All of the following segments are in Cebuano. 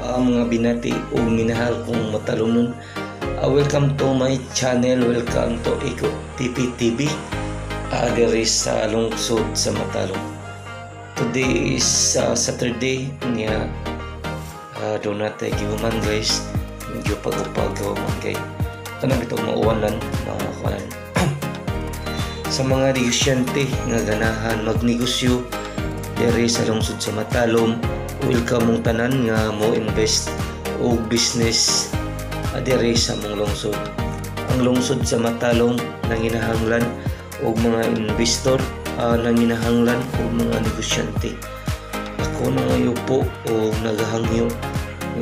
Mga binati ug minahal kong matalumnon. Welcome to my channel, welcome to Eko PPTV diri sa lungsod sa Matalom. Today is Saturday niya, doon natin gihuman, guys. Medyo pag-upag man kay kanang itong mauwanan mga kuan. Sa mga negosyante nga ganahan magnegosyo diri sa lungsod sa Matalom, welcome mong tanan nga mo invest og business diri sa mong lungsod. Ang lungsod sa Matalom nanginahanglan og mga investor, nanginahanglan og mga negosyante. Ako nangayo po og nagahangyo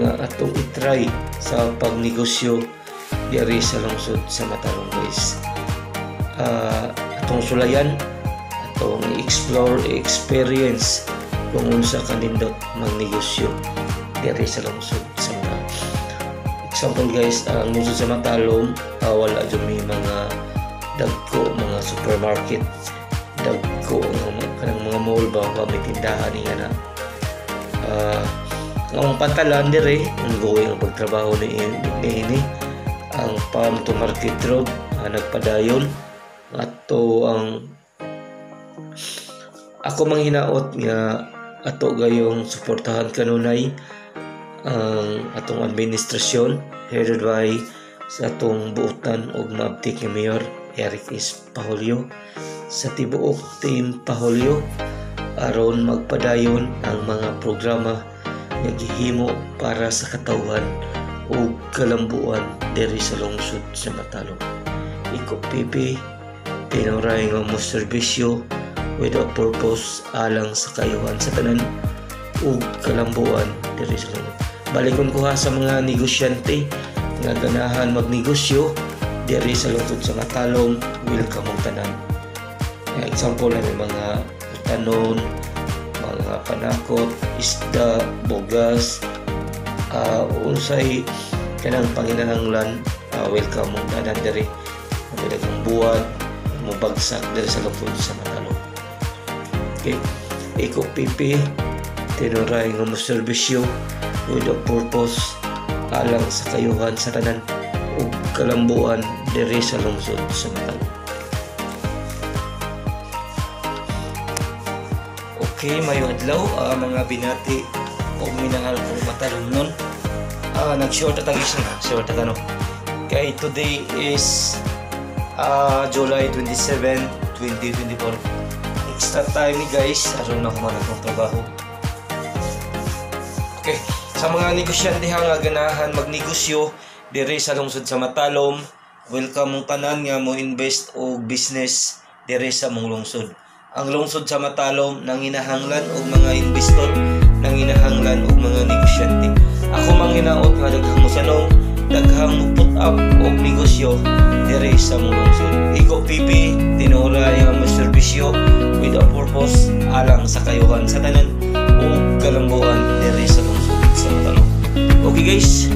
nga atong i-try sa pagnegosyo diri sa lungsod sa Matalom, guys. Atong sulayan, atong i-explore, i-experience kung unsa kanindot magnegosyo diri sa lungsod sa Matalom. Example, guys, ang lungsod sa Matalom, wala jud may mga dagko mga supermarket, dagko nga kanang mga mall ba, ba may tindahan ni nga na. Ang pantalan dire, ongoing ang pagtrabaho ni ini. Ang Farm to Market Road nagpadayon. Ato ang ako manghinaot nga ato gayong suportahan kanunay ang atong administrasyon headed by sa atong buotan og maabtik nga Mayor Eric S. Paholyo sa tibuok Team Paholyo aron magpadayon ang mga programa nga gihimo para sa katawhan ug kalambuan diri sa lungsod sa Matalom. Iko PP tinuray nga mo serbisyo without purpose alang sa kayuhan sa tanan ug kalambuan diri sa lungsod. Balikon ko ha sa mga negosyante nga ganahan magnegosyo diri sa lungsod sa Matalom, welcome ang tanan. Example na may mga tanon, mga panakot, isda, bugas, unsay kanang panginahanglan, welcome mong tanan diri. Ang daghang buwan mobagsak diri sa lungsod sa Matalom. Okay. Eko PP tinuray nga mo serbisyo with a purpose alang sa kayuhan sa tanan ug kalambuan diri sa lungsod sa Matalom. Okay, maayong adlaw mga binati ug minahal kong matalomnon. Nag-short ata guys na, short ata no. Kay today is July 27, 2024. Extra time ni guys, aron na kumalat ng trabaho. Okay, sa mga negosyante nga ganahan magnegosyo diri sa lungsod sa Matalom, welcome mong tanan nga mo invest og business diri sa mong lungsod. Ang lungsod sa Matalom nanginahanglan og mga investor, nanginahanglan og mga negosyante. Ako manghinaot nga daghang mosanong, daghang mo put up og negosyo diri sa mong lungsod. Iko PP tinuray nga mo serbisyo with a purpose alang sa kayuhan sa tanan ug kalambuan diri sa lungsod sa Matalom. Okay guys.